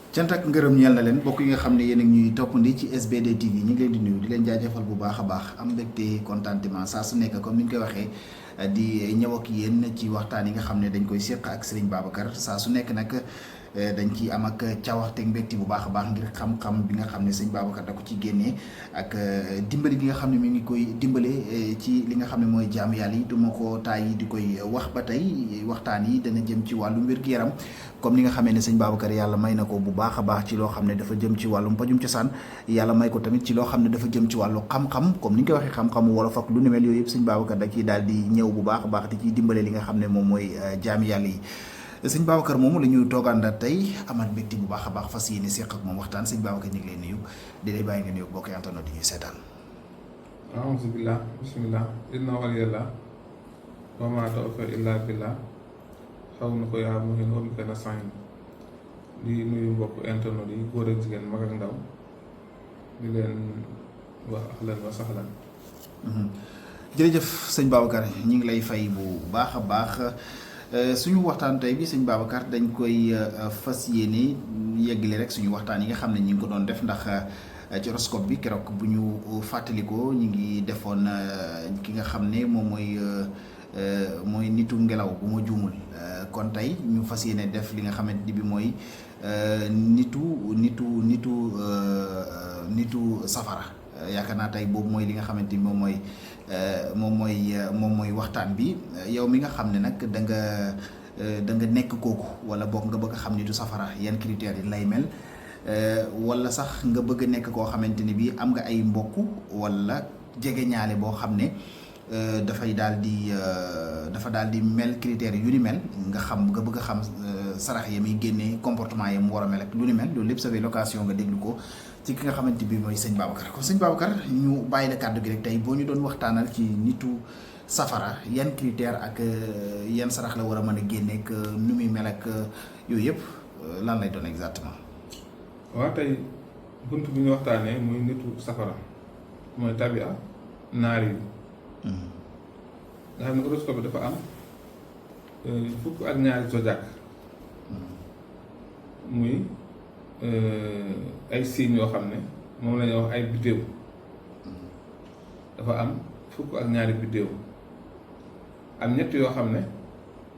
cant ak ngërëm ñeel na leen bokk yi nga xam ne yéen a ñuy toppandi ci SBD TV ñu ngi leen di nuyu di leen jaajëfal bu baax a baax am mbégte contentement saa su nekk comme ni ñu koy waxee di ñëw ak yéen ci waxtaan yi nga xam ne dañ koy séq ak Serigne Babacar saa su nekk nag dañ ci am ak caawaxte mbégte bu baax a baax ngir xam-xam bi nga xam ne Serigne Babacar da ko ci génnee ak dimbali gi nga xam ne mi ngi koy dimbale ci li nga xam ne mooy jaamu yàlla yi du ma ko taay yi di koy wax ba tey waxtaan yi dana jëm ci wàllu wér-gu-yaram comme ni nga xamee ne sëñ Babacar yàlla may na ko bu baax a baax ci loo xam ne dafa jëm ci wàllum pajum cosaan yàlla may ko tamit ci loo xam ne dafa jëm ci wàllu xam-xam comme ni nga ko waxee xam-xamu wolof ak lu ni mel yooyu yëpp sëñ Babacar da ciy daal di ñëw bu baax a baax di ciy dimbale li nga xam ne moom mooy jaami yàlla yi sëñ Babacar moomu la ñuy toogaandaat tey amaat mbégte bu baax a baax fas yéene seq ak moom waxtaan sëñ Babacar ñu ngi lay nuyu di lay bàyyi nga nuyu bokk internet di ñuy seetaan. a'uuzu billah bismillah inna waliyallah wa maa tawfiiqi illaa billah xaw na ko yaa muhin wa bika nasta'iin di nuyu mbokk internet yi góor ak jigéen mag ak ndaw di leen wax ahlan wa sahlan. jërëjëf sëñ Babacar ñu ngi lay fay bu baax a baax suñu waxtaan tey bi sëñ Babacar dañ koy fas yéene yeggale rek suñu waxtaan yi nga xam ne ñi ngi ko doon def ndax ci horoscope bi keroog bu ñu fàttalikoo ñu ngi defoon ki nga xam ne moom mooy nitu ngelaw bu ma juumul kon tey ñu fas yéene def li nga xamante ni bi mooy nitu safara yaakaar naa tey boobu mooy li nga xamante ni moom mooy waxtaan bi yow mi nga xam ne nag da nga nekk kooku wala boog nga bëgg a xam nitu safara yan critères yi lay mel wala sax nga bëgg a nekk koo xamante ni bi am nga ay mbokk wala jege ñaale boo xam ne dafa daal di mel critères yu ni mel nga bëgg a xam sarax ya muy génnee comportement ya mu war a mel ak lu ni mel loolu lépp sa location nga déglu ko ci ki nga xamante bi mooy sëñ Babacar kon sëñ Babacar ñu bàyyi la kàddu gi rek tey boo ñu doon waxtaanal ci nitu safara yan critères ak yan sarax la war a mën a génne ak nu muy mel ak yooyu yëpp lan lay doon exactement. waaw tey bunt bi ñu waxtaanee muy nitu safara mooy tabia naar yi. nga xam ne horoscope bi dafa am fukk ak ñaari zodiaque muy ay signes yoo xam ne moom la ñuy wax ay biddéew dafa am fukk ak ñaari biddéew am ñett yoo xam ne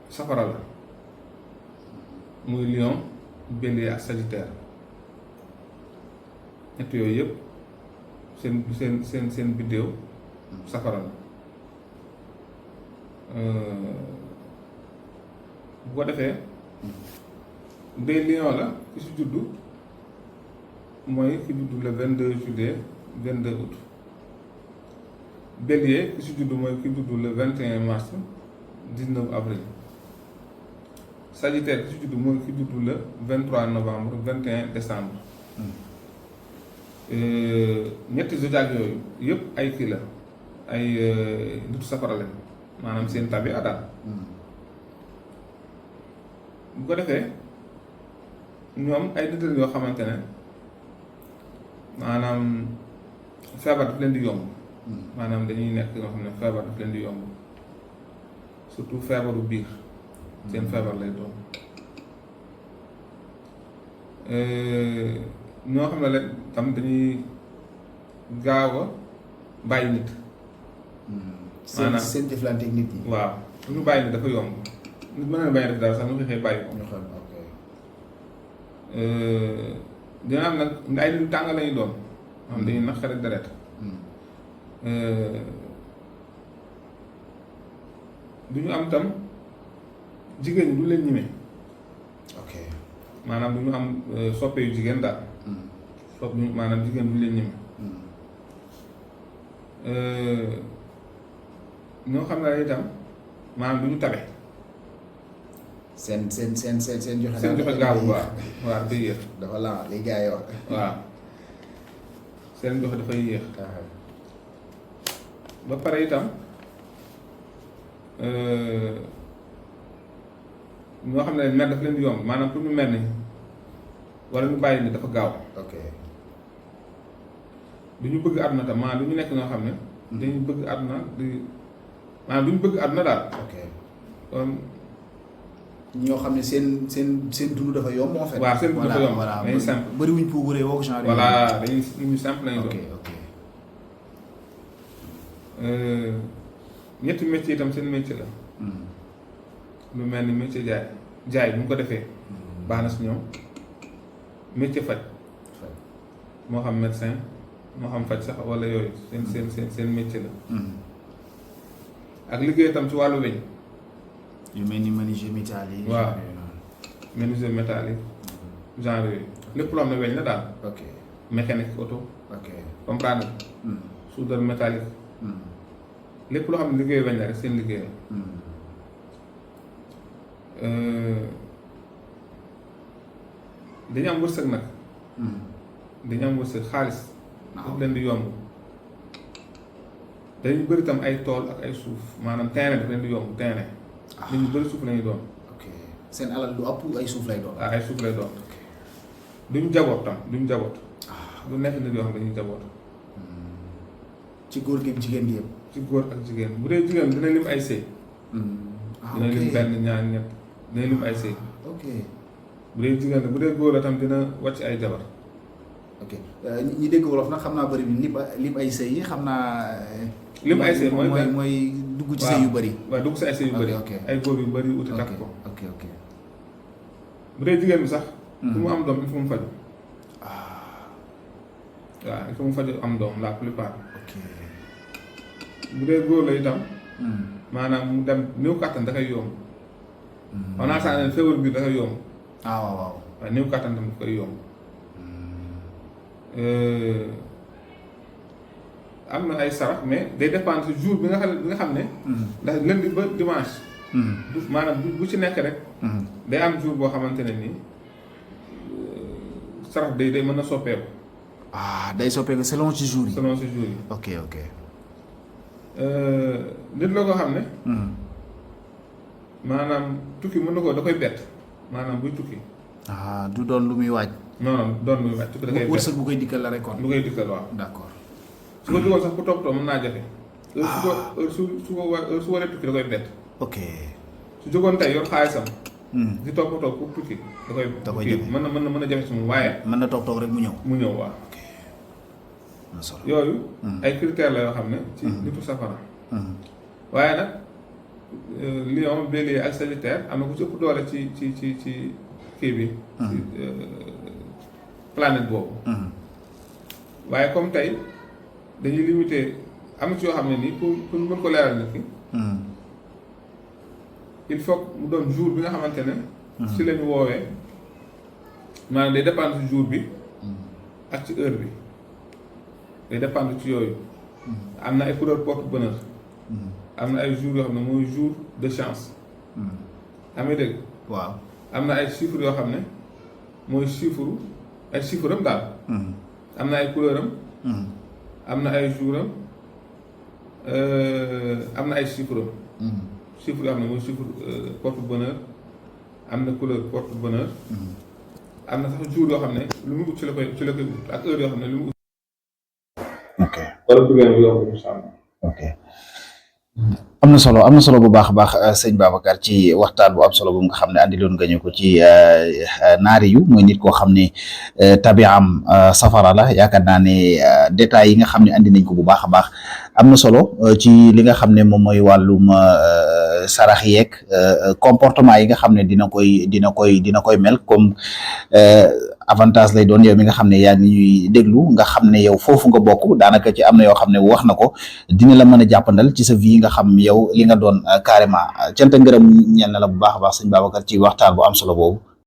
safara la muy lion bélier ak sagittaire ñett yooyu yëpp seen biddéew safara la bu ko defee bu dee lion la ki si juddu mooy ki juddu le 22 juillet 22 août bélier ki si juddu mooy ki juddu le 21 mars 19 avril sagittaire ki si juddu mooy ki juddu le 23 novembre 21 décembre ñetti zodiaque yooyu yëpp ay kii la ay nitu safara lañ maanaam seen tabi daal bu ko defee ñoom ay nit yoo xamante ne maanaam feebar daf leen di yomb maanaam dañuy nekk yoo xam ne feebar daf leen di yomb surtout feebaru biir seen feebar lay doon ñoo xam ne leen tam dañuy gaaw a bàyyi nit maanaam seen jëflante ak nit ñi. waaw lu ñu bàyyi nit dafa yomb nit mën na bàyyi def dara sax ñu xëy bàyyi ko. dina am nag ay lu tàng lañuy doon xam dañuy naqari deret du ñu am tam jigéen ñi du leen ñime maanaam du ñu am soppe yu jigéen daal sopp ñu maanaam jigéen du leen ñime ñoo xam ne itam maanaam du ñu tabe seen joxe. seen joxe gaaw bu baax waaw day yéex. dafa laa li gars yi wax. waaw seen joxe dafay yéex. ba pare itam ñoo xam ne mer daf leen di yomb maanaam pour ñu mer ni wala ñu bàyyi ni dafa gaaw. du ñu bëgg àdduna tam maanaam du ñu nekk ñoo xam ne. dañuy bëgg àdduna di maanaam du ñu bëgg àdduna daal. kon ñoo xam ne seen dund dafa yomb en fait. waaw seen dund dafa yomb dañuy simple bëriwuñ pour wëree woo genre. voilà dañuy ñu simple lañu doon. ok ñetti métier itam seen métier la. lu mel ni métier jaay bu ñu ko defee. baax na si ñoom métier faj. moo xam médecin moo xam faj sax wala yooyu seen métier la. ak liggéey itam ci wàllu weñ. yu mel ni menuisier métallique. waaw menuisier métallique genre yooyu lépp loo xam ne weñ la daal. ok mécanique auto. ok comprendre soudeur métallique. lépp loo xam ne liggéey weñ la rek seen liggéey la. dañu am wërsëg nag. dañu am wërsëg xaalis. daf leen di yomb. dañu bëri tam ay tool ak ay suuf maanaam terrain daf leen di yomb terrain. nit ñu bëri suuf lañuy doon. ok seen alal lu ëpp ay suuf lay doon. ay suuf lay doon. duñu jaboot tam duñu jaboot. lu nekk nit yoo xam dañuy jaboot. ci góor gi jigéen gi yëpp. ci góor ak jigéen bu dee jigéen dina lim ay sëy. dina lim benn ñaar ñett dina lim ay sëy. ok bu dee jigéen bu dee góor la tam dina wàcc ay jabar. ok ñi dégg wolof nag xam naa bëri bi lim ay sëy yi xam naa. lim ay sëy mooy dugg ci sëy yu bëri. waaw dugg ci ay sëy yu bëri. ay góor yu bëri uti takk ko. ok bu dee jigéen bi sax. pour mu am doom il faut mu faju. waaw il faut mu faju am doom la plupart. ok bu dee góor la itam. maanaam mu dem néew kàttan da koy yomb. on a saa ne feebar bi da koy yomb. waaw. waaye néew kàttan tam da koy yomb. am na ay sarax mais day dépendre ci jour bi nga xam ne. ndax lundi ba dimanche. maanaam bu ci nekk rek. day am jour boo xamante ne nii sarax day mën na soppeeku. day soppeeku selon ci jour yi. selon ci jour yi. ok. nit la ko xam ne. maanaam tukki mën na ko da koy bett maanaam buy tukki. du doon lu muy waaj. non doon lu muy waaj tukki da koy bett wërsëg bu koy dikkal la rek kon. bu koy dikkal waaw. d'accord. su ko jógoon sax ku toppatoo mën naa jafe. su waree tukki da koy bett. ok. su jógoon tey yor xaalisam. di toppatoo pour tukki da koy jafe mën na jafe si moom waaye. mën na toog rek mu ñëw. waaw. ok. solo yooyu. ay critères la yoo xam ne. ci nitu safara. waaye nag Lion Bélier ak Sagittaire am na ku ci ëpp doole ci kii bi. ci planète boobu. waaye comme tey dañuy limité am na ci yoo xam ne nii pour mën ko leeral nit ki. il faut mu doon jour bi nga xamante ne. ci lañu woowee maanaam day dépendre ci jour bi. ak ci heure bi. day dépendre ci yooyu. am na ay couleur porte bonheur. am na ay jours yoo xam ne mooy jour de chance. am nga dégg. waaw am na ay chiffres yoo xam ne mooy ay chiffres am daal. am na ay couleur am. am na ay jours am am na ay chiffres am. chiffres yoo xam ne mooy chiffre porte bonheur am na couleur porte bonheur. am na sax jour yoo xam ne lu mu ut ci la koy ut ak heure yoo xam ne lu mu ut. ok wala problème bi yomb incha allah. ok am na solo bu baax a baax sëñ Babacar ci waxtaan bu am solo bu nga xam ne andiloon nga ñu ko ci naari yu mooy nit koo xam ne tabiam safara la yaakaar naa ne détails yi nga xam ne andi nañ ko bu baax a baax am na solo ci li nga xam ne moom mooy wàllum sarax yeeg comportement yi nga xam ne dina koy mel comme avantage lay doon yow mi nga xam ne yaa ngi ñuy déglu nga xam ne yow foofu nga bokk daanaka ci am na yoo xam ne wax na ko dina la mën a jàppandal ci sa vie nga xam yow li nga doon carrément cant ngërëm ñeel na la bu baax a baax sëñ Babacar ci waxtaan bu am solo boobu